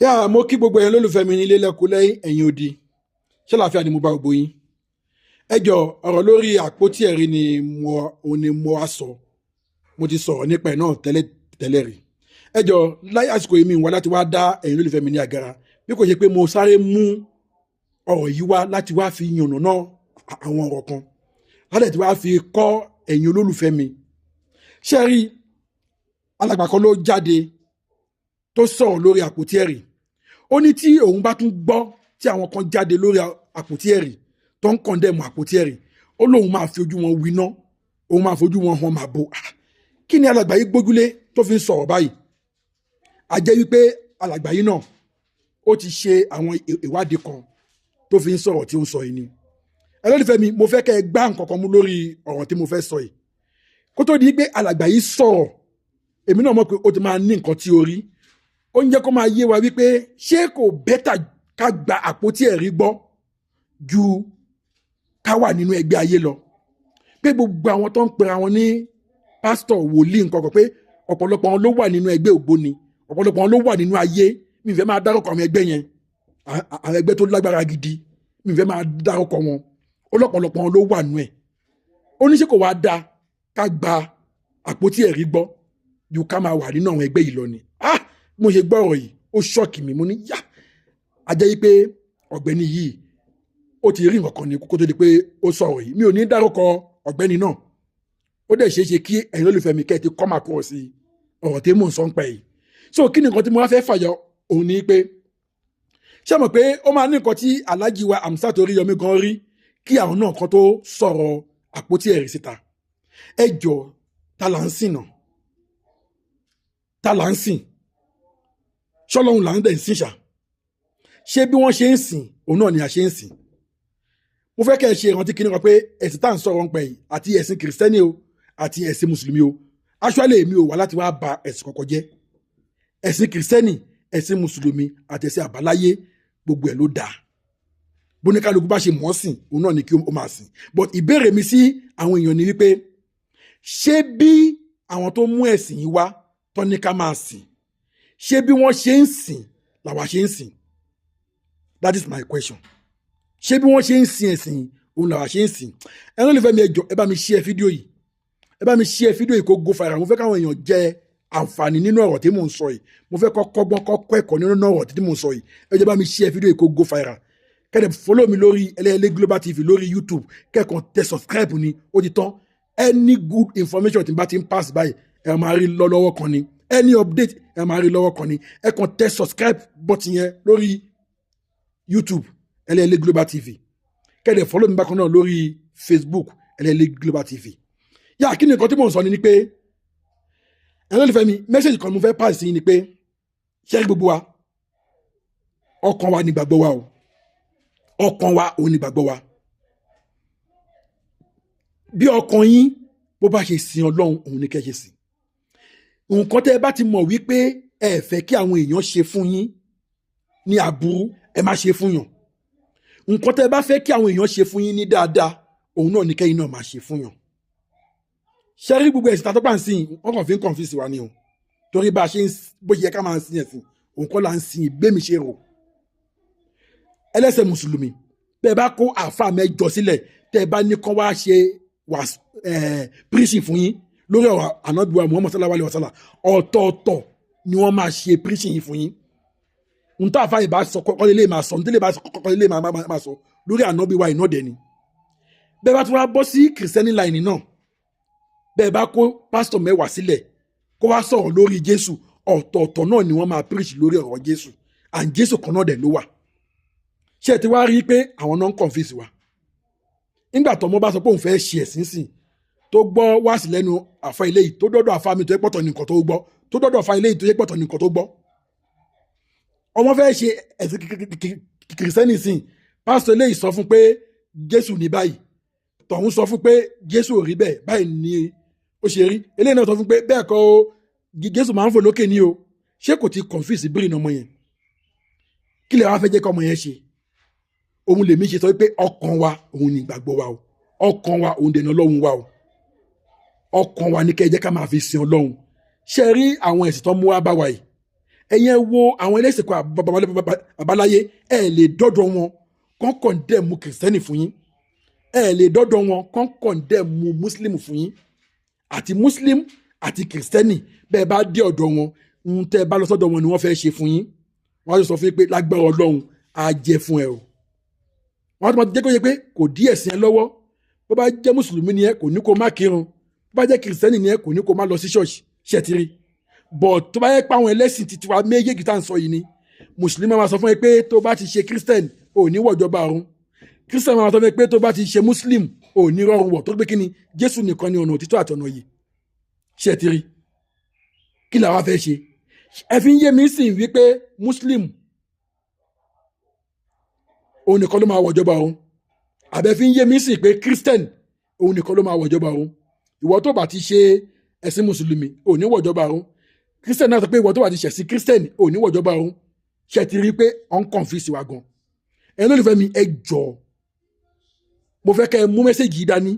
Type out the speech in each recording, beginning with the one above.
Yá, mo kí gbogbo ẹ̀yin lólùfẹ́ mi nílé lẹ́kọ̀ọ́ lẹ́yìn ẹ̀yìn odi. Ṣé àlàáfíà ni mo bá gbogbo yín? Ẹ jọ, ọ̀rọ̀ lórí àpótí ẹ̀rí ni mo òun ni mo wá sọ. Mo ti sọ̀rọ̀ nípa ẹ̀ náà tẹ́lẹ̀ tẹ́lẹ̀ rí. Ẹ jọ, láyé àsìkò yìí, mi wá láti wá dá ẹ̀yin lólùfẹ́ mi ní agara, bí kò ṣe pé mo sáré mú ọ̀rọ̀ yìí wá láti wá fi yànnà náà àwọn ọ̀rọ̀ kan, láti tí wá fi kọ́ ẹ̀yin olólùfẹ́ mi. Ṣé rí, alàgbà kan ló jáde tó sọ̀rọ̀ lórí àpótí ẹ̀rí. Ó ní tí òun bá tún gbọ́ tí àwọn kan jáde lórí àpótí ẹ̀rí tó ń condemn àpótí ẹ̀rí, ó lóun máa fi ojú wọn winá, òun máa fojú wọn hàn máa bo. Kí ni alàgbà yìí gbójúlé tó fi ń sọ̀rọ̀ báyìí? A jẹ́ wípé alàgbà yìí náà, ó ti ṣe àwọn ìwádìí kan tó fi ń sọ̀rọ̀ tí ó ń sọ yìí ni. Ẹ lólùfẹ́ mi, mo fẹ́ kẹ́ ẹ gbá nǹkan kan mú lórí ọ̀rọ̀ tí mo fẹ́ sọ yìí. Kó tó di pé alàgbà yìí sọ̀rọ̀, èmi náà mọ̀ pé ó ti máa ní nǹkan tí ó rí. Ó ń jẹ́ kó máa yé wa wípé ṣé kò better ká gba àpótí ẹ̀rí gbọ́ ju ká wà nínú ẹgbẹ́ ayé lọ? Pé gbogbo àwọn tó ń pera wọn ní pásítọ̀, wòlíì, nǹkan kan, pé ọ̀pọ̀lọpọ̀ wọn ló wà nínú ẹgbẹ́ ògbóni, ọ̀pọ̀lọpọ̀ wọn ló wà nínú ayé. Mi ò fẹ́ máa dárúkọ àwọn ẹgbẹ́ yẹn, àwọn ẹgbẹ́ tó lágbára gidi, mi ò fẹ́ máa dárúkọ wọn. Ó lọ́pọ̀lọpọ̀ wọn ló wà nínú ẹ̀. Ó ní ṣé kò wá dáa ká gba àpótí ẹ̀rí gbọ́ ju ká máa wà nínú àwọn ẹgbẹ́ yìí lọ ni? Ah, mo ṣe gbọ́ ọ̀rọ̀ yìí, ó shock mi. Mo ní yá, a jẹ́ yí pé ọ̀gbẹ́ni yìí, ó ti rí nǹkan kan ní kó tó di pé ó sọ̀rọ̀ yìí. Mi ò ní dárúkọ ọ̀gbẹ́ni náà. Ó dẹ̀ ṣeé ṣe kí ẹ̀yin olólùfẹ́ mi kẹ́ ẹ ti kọ́ máa kọ́ sí ọ̀rọ̀ tí mò ń sọ ń pẹ́ yìí. So kí ni nǹkan tí mo wá fẹ́ fàyọ? Òun ni pé, ṣé mọ̀ pé ó máa ní nǹkan tí Alhaji wa Hamzat Oríyọmí gan rí kí àwọn náà kan tó sọ̀rọ̀ àpótí ẹ̀rí síta? Ẹ jọ, ta là ń sìn náà? Ta là ń sìn? Ṣọlọ́run là ń dẹ̀ ń sìn ṣá? Ṣé bí wọ́n ṣe ń sìn òun náà ni a ṣe ń sìn? Mo fẹ́ kẹ́ ẹ ṣe ìrántí kíní kan pé ẹ̀sìn tá à ń sọ̀rọ̀ ń pẹ̀ yìí, àti ẹ̀sìn Kìrìsìtẹ́nì o, àti ẹ̀sìn Mùsùlùmí o, actually, èmi ò wá láti wá ba ẹ̀sìn kọ̀ọ̀kan jẹ́. Ẹ̀sìn Kìrìsìtẹ́nì, ẹ̀sìn Mùsùlùmí àti ẹ̀sìn àbáláyé, gbogbo ẹ̀ ló dáa. Bóníkálukú bá ṣe mọ̀ ọ́ sìn, òun náà ni kí ó máa sìn. But ìbéèrè mi sí àwọn èèyàn ni wípé, ṣé bí àwọn tó mú ẹ̀sìn yìí wá tán ní ká máa sìn, ṣé bí wọ́n ṣe ń sìn làwa ṣe ń sìn? That is my question. Ṣé bí wọ́n ṣe ń sin ẹ̀sìn òun làwa ṣe ń sìn? Ẹ ló lè fẹ́ mi. Ẹ jọ̀ọ́, ẹ bá mi share fídíò yìí, ẹ bá mi share fídíò yìí kó go viral. Mo fẹ́ káwọn èèyàn jẹ àǹfààní nínú ọ̀rọ̀ tí mò ń sọ yìí. Mo fẹ́ kọ́ kọ́gbọ́n, kọ́ kọ́ ẹ̀kọ́ nínú ọ̀rọ̀ tí mò ń sọ yìí. Ẹ jọ̀ọ́, bá mi share fídíò yìí kó go viral. Kẹ́dẹ̀ follow mi lórí Ẹlẹ́yẹlé Global TV lórí YouTube. Kẹ́ẹ̀kan tẹ subscribe ni, ó ti tán. Any good information tí n bá ti ń pass by, ẹ máa rí lọ́wọ́ kan ni. Any update, ẹ máa rí lọ́wọ́ kan ni. Ẹ kàn tẹ subscribe button yẹn lórí YouTube, Ẹlẹ́yẹlé Global TV. Kẹ́dẹ̀ follow mi bákan náà lórí Facebook, Ẹlẹ́yẹlé Global TV. Yà, kí ni nǹkan tí mò ń sọ ni pé, ẹ lólùfẹ́ mi, message kan mo fẹ́ pass sí ni pé, ṣé gbogbo wa, ọkàn wa ní gbàgbọ́ wa o. Ọkàn wa òun ní gbàgbọ́ wa. Bí ọkàn yín bó bá ṣe sin Ọlọ́run, òun ní kẹ́ ṣe sìn. Nǹkan tẹ́ ẹ bá ti mọ̀ wípé ẹ fẹ́ kí àwọn èèyàn ṣe fún yín ní aburú, ẹ má ṣe fún yàn. Nǹkan tẹ́ ẹ bá fẹ́ kí àwọn èèyàn ṣe fún yín ní dáadáa, òun náà ní kẹ́yìn náà máa ṣe fún yàn. Ṣé rí, gbogbo ẹ̀sìn tàtọ́pà ń sìn, wọ́n kàn fi ń confuse wa ni o, torí bá a ṣe ń bó ṣe yẹ ká máa sin ẹ̀sìn, òun kọ́ là ń sin. Ìgbémi ṣe rò, ẹlẹ́sẹ̀ Mùsùlùmí, bẹ́ẹ̀ bá kó àáfàá mẹ́jọ sílẹ̀, tẹ́ ẹ bá ní kán wá ṣe wà preaching fún yín lórí ọ̀rọ̀ Ànábì wa Muhammad sallallahu alayhi wa sallam, ọ̀tọ̀ọ̀tọ̀ ni wọ́n máa ṣe preaching yìí fún yín. N tó àáfàá yìí bá sọ kọ́kọ́ lè máa sọ, n tó lè bá sọ kọ́kọ́ lè máa sọ lórí Ànábì wa ìnọ́dẹ ni. Bẹ́ẹ̀ bá tún wá bọ́ sí Kìrìsìtẹ́nì line náà, bẹ́ẹ̀ bá kó pásítọ̀ 10 sílẹ̀ kó wá sọ̀rọ̀ lórí Jésù, ọ̀tọ̀ọ̀tọ̀ náà ni wọ́n máa preach lórí ọ̀rọ̀ Jésù, and Jésù kan náà dẹ̀ ló wà. Ṣé ẹ ti wá rí i pé àwọn náà ń confuse wa? Nígbà tọmọ bá sọ pé òun fẹ́ ṣe ẹ̀sìn sìn, tó gbọ́ wáàsí lẹ́nu àfa ilé yìí, tó dọ́dọ̀ àfa mi tó yẹ pọ̀tọ̀ ní nǹkan tó gbọ́, tó dọ́dọ̀ àfa ilé yìí tó yẹ pọ̀tọ̀ ní nǹkan tó gbọ́, ọmọ fẹ́ ṣe ẹ̀sìn Kìrìsìtẹ́nì sìn, pásítọ̀ eléyìí sọ fún pé Jésù ní báyìí, tọ̀hún sọ fún pé Jésù ò rí bẹ́ẹ̀, báyìí ni ó ṣe rí, eléyìí náà sọ fún pé bẹ́ẹ̀ kọ́ o, Jésù máa ń fò lókè ní o. Ṣé kò ti confuse brain ọmọ yẹn? Kí lè wá fẹ́ jẹ́ kí ọmọ yẹn ṣe? Òun lèmi ṣe sọ pé ọkàn wa òun ní ìgbàgbọ́ wa o. Ọkàn wa òun dènà Ọlọ́run wa o. Ọkàn wa ní kẹ́ ẹ jẹ́ ká máa fi sin Ọlọ́run. Ṣe rí àwọn ẹ̀sìn tó mú wá bá wa yìí, Ẹ̀yin ẹ wo àwọn ẹlẹ́sìn kan àbáláyé, ẹ lè dọ́dọ̀ wọn kán condemn Kìrìsìtẹ́nì fún yín, ẹ lè dọ́dọ̀ wọn kán condemn Muslim fún yín. Àti Muslim àti Kìrìsìtẹ́nì, bẹ́ẹ̀ bá dé ọ̀dọ̀ wọn, ń tẹ́ ẹ bá lọ sọ́dọ̀ wọn ni wọ́n fẹ́ ṣe fún yín. Wọ́n á sọ fún yín pé lágbára Ọlọ́run, á jẹ́ fún ẹ o. Wọ́n á tún máa jẹ́ kó yẹ pé kò dí ẹ̀sìn ẹ lọ́wọ́. Bó bá jẹ́ Mùsùlùmí ni ẹ, kò ní kó má kírun. Bó bá jẹ́ Kìrìsìtẹ́nì ni ẹ, kò ní kó má lọ sí ṣọ́ọ̀ṣì. Ṣètìrí? But tó bá yẹ pé àwọn ẹlẹ́sìn titi wa méjèèjì tá à ń sọ yìí ni, Mùsùlùmí máa sọ fún ẹ pé tó bá ti ṣe Christian, ò ní wọ̀jọba ọ̀run. Christian máa sọ fún ẹ pé tó bá ti ṣe Muslim, ò ní rọrùn wọ̀, tó pé kí ni? Jésù nìkan ni ọ̀nà òtítọ́ àti ọ̀nà yìí. Ṣètìrí? Kí làwa fẹ́ ṣe? Ẹ fi ń yé mi sìn wípé Muslim òun nìkan ló máa wọ̀jọba ọ̀run, àbẹ fi ń yé mi sìn pé Christian òun nìkan ló máa wọ̀jọba ọ̀run? Ìwọ tó bá ti ṣe ẹ̀sìn Mùsùlùmí, ò ní wọ̀jọba ọ̀run. Christian náà sọ pé ìwọ tó bá ti ṣẹ̀sìn Christian, ò ní wọ̀jọba ọ̀run. Ṣe ti rí i pé ọ̀n confuse wa gan? Ẹ̀yin olólùfẹ́ mi, ẹ jọ̀ọ́, mo fẹ́ kẹ́ ẹ mú message yìí dání.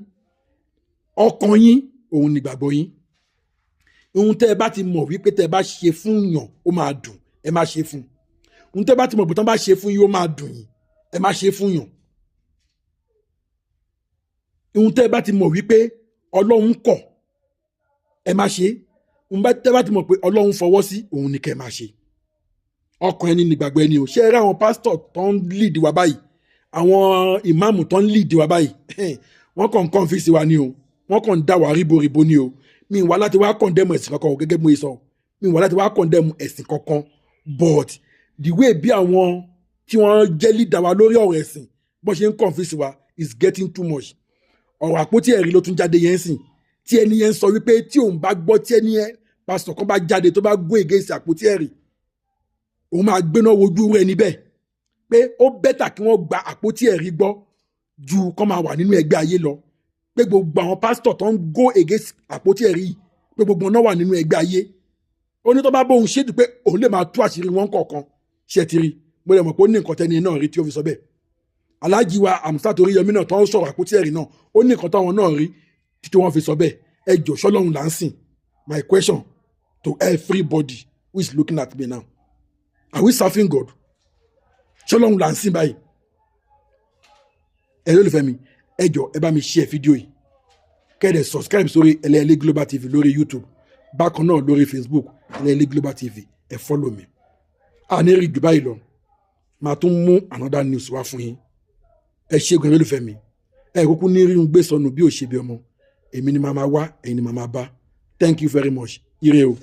Ọkàn yín òun nígbàgbọ́ yín. Ohun tẹ́ ẹ bá ti mọ̀ wípé tẹ́ ẹ bá ṣe fún yàn, ó máa dùn, ẹ má ṣe fún. Ohun tẹ́ ẹ bá ti mọ̀ pé tán bá ṣe fún yín, ó máa dùn yín, ẹ má ṣe fún yàn. Ohun tẹ́ ẹ bá ti mọ̀ wípé Ọlọ́run kọ̀, ẹ má ṣe. Ohun tẹ́ ẹ bá ti mọ̀ pé Ọlọ́run fọwọ́ sí, òun ni kẹ́ ẹ má ṣe. Ọkàn ẹni nígbàgbọ́ ẹni o. Ṣé ẹ rí àwọn pásítọ̀ tó ń lead wa báyìí, àwọn ìmáàmù tó ń lead wa báyìí, wọ́n kàn ń confuse wa ni o. Wọ́n kàn ń dá wa ríboríbo ni o. Mi wá láti wá condemn ẹ̀sìn kankan o. Gẹ́gẹ́ bí mo ṣe sọ, mi wá láti wá condemn ẹ̀sìn kankan, but the way bí àwọn tí wọ́n jẹ́ leader wa lórí ọ̀rọ̀ ẹ̀sìn bó ṣe ń confuse wa is getting too much. Ọ̀rọ̀ àpótí ẹ̀rí ló tún jáde yẹn sìn, tí ẹni yẹn ń sọ wípé tí òun bá gbọ́ tí ẹni yẹn, pásítọ̀ kan bá jáde tó bá go against àpótí ẹ̀rí, òun máa gbéná wojú rẹ̀ níbẹ̀, pé ó better kí wọ́n gba àpótí ẹ̀rí gbọ́ ju kọ́ máa wà nínú ẹgbẹ́ ayé lọ, pé gbogbo àwọn pásítọ̀ tó ń go against àpótí ẹ̀rí yìí, pé gbogbo wọn náà wà nínú ẹgbẹ́ ayé. Ó ní tó bá bóun ṣètò pé òun lè máa tú àṣírí wọn kọ̀ọ̀kan. Ṣe ti rí? Mo lè mọ̀ pé ó ní nǹkan tẹ́ni náà rí tí ó fi sọ bẹ́ẹ̀. Aláàjì wa Àmùsá Oríyọmí náà tó ń sọ̀rọ̀ àpótí ẹ̀rí náà, ó ní nǹkan táwọn náà rí títí wọ́n fi sọ bẹ́ẹ̀. Ẹ jọ, ṣọ́lọ́run là ń sìn? My question to everybody who is looking at me now: are we serving God? Ṣọ́lọ́run là ń sìn báyìí? Ẹ lólùfẹ́ mi, ẹ jọ, ẹ bá mi share fídíò yìí, kẹ́ ẹ dẹ̀ subscribe sórí Ẹlẹ́ẹ̀lẹ́ Global TV lórí YouTube, bákan náà lórí Facebook, Ẹlẹ́ẹ̀lẹ́ Global TV. Ẹ follow mi. A ní rí jù báyìí lọ, màá tún mú another news wá fún yín. Ẹ ṣé gan, lólùfẹ́ mi. Ẹ kúkú ní rí un gbé sọnù bí ò ṣe bí ọmọ. Èmi ni màá máa wá, ẹ̀yin ni màá máa bá. Thank you very much. Ire o.